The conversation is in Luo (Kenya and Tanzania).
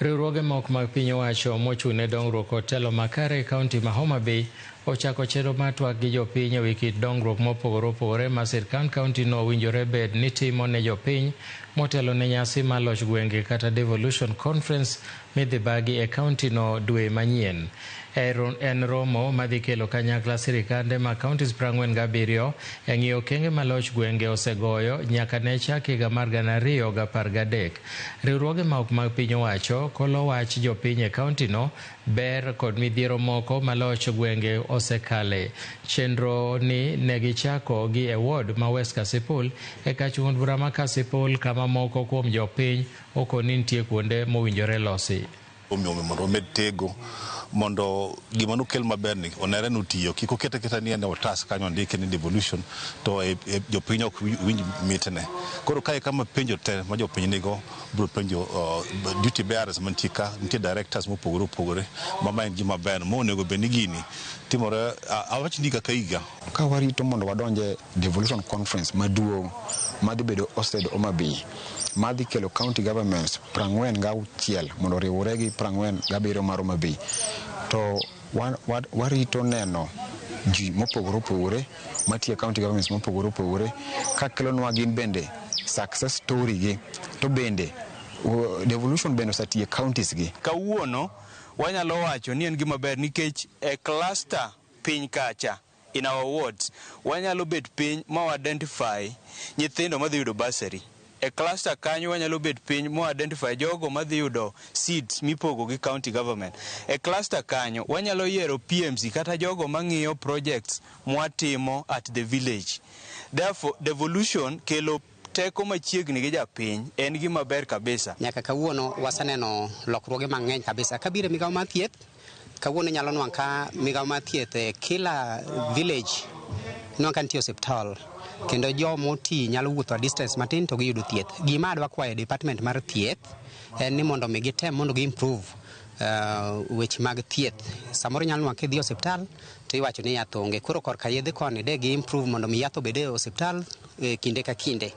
Riwruoge moko mag piny owacho mochung' ne dongruok kod telo makare e kaunti ma Homa Bay ochako chenro mar twak gi jopiny ewi kit dongruok mopogore opogore ma sirkand kaunti no owinjore bed ni timo ne jopiny motelo ne nyasi mar loch gwenge kata devolution conference midhi bagi e kaunti no dwe manyien. En romo madhi kelo kanyakla sirikande mag counties 47 e ng'iyo okenge ma loch gwenge osegoyo nyaka ne chak higa mar 2013. Riwruoge ma ok mag piny owacho kolo wach jopiny e kaunti no ber kod midhiero moko ma loch gwenge osekale. Chenro ni ne gichako gi e ward ma West Kasipul e kach od bura ma Kasipul kama moko kuom jopiny okoni nitie kuonde mowinjore losi. Omiyo mondo omed tego mondo gima nokel maber ni onere ni otiyo, kik okete keta ni en e otas kanyo ondike ni devolution to e jopiny ok winj mitne. Koro kae kama penjo te ma jopiny nigo biro penjo duty bearers mantie ka, nitie directors mopogore opogore ma ma en gima ber monego bed ni gini timore, awach ni higa ka higa. Ka warito mondo wadonje devolution conference maduong' madhi bedo hosted Homa Bay, madhi kelo county governments 46 mondo oriwre gi 47 mar Homa Bay, to warito neno ji mopogore opogore matiyo e county governments mopogore opogore ka kelonwa gin bende success story gi, to bende devolution bende osetiyo e counties gi. Kawuono wanyalo wacho ni en gima ber nikech e cluster piny kacha in our wards wanyalo bet piny ma identify nyithindo madhi yudo bursary. E cluster kanyo wanyalo bet piny ma identify jogo madhi yudo seeds mipogo gi county government. E cluster kanyo wanyalo yiero PMC kata jogo mang'iyo projects mwatimo at the village. Therefore, devolution kelo teko machiegni gi japiny en gima ber kabisa. Nyaka kawuono waseneno lokruoge mang'eny kabisa. Kabiro e migawo mar thieth, kawuono inyalo nwang' ka migawo mar thieth e kila village inwang' ka nitie osiptal kendo joma oti nyalo wuotho a distance matin to giyudo thieth. Gima adwa kwayo department mar thieth en ni mondo mi gitem mondo gi improve weche mag thieth. Samoro inyalo nwang' kidhi e osiptal to iwacho ni yath onge. Koro korka yedhe koni de gi improve mondo mi yath obed e osiptal kinde ka kinde.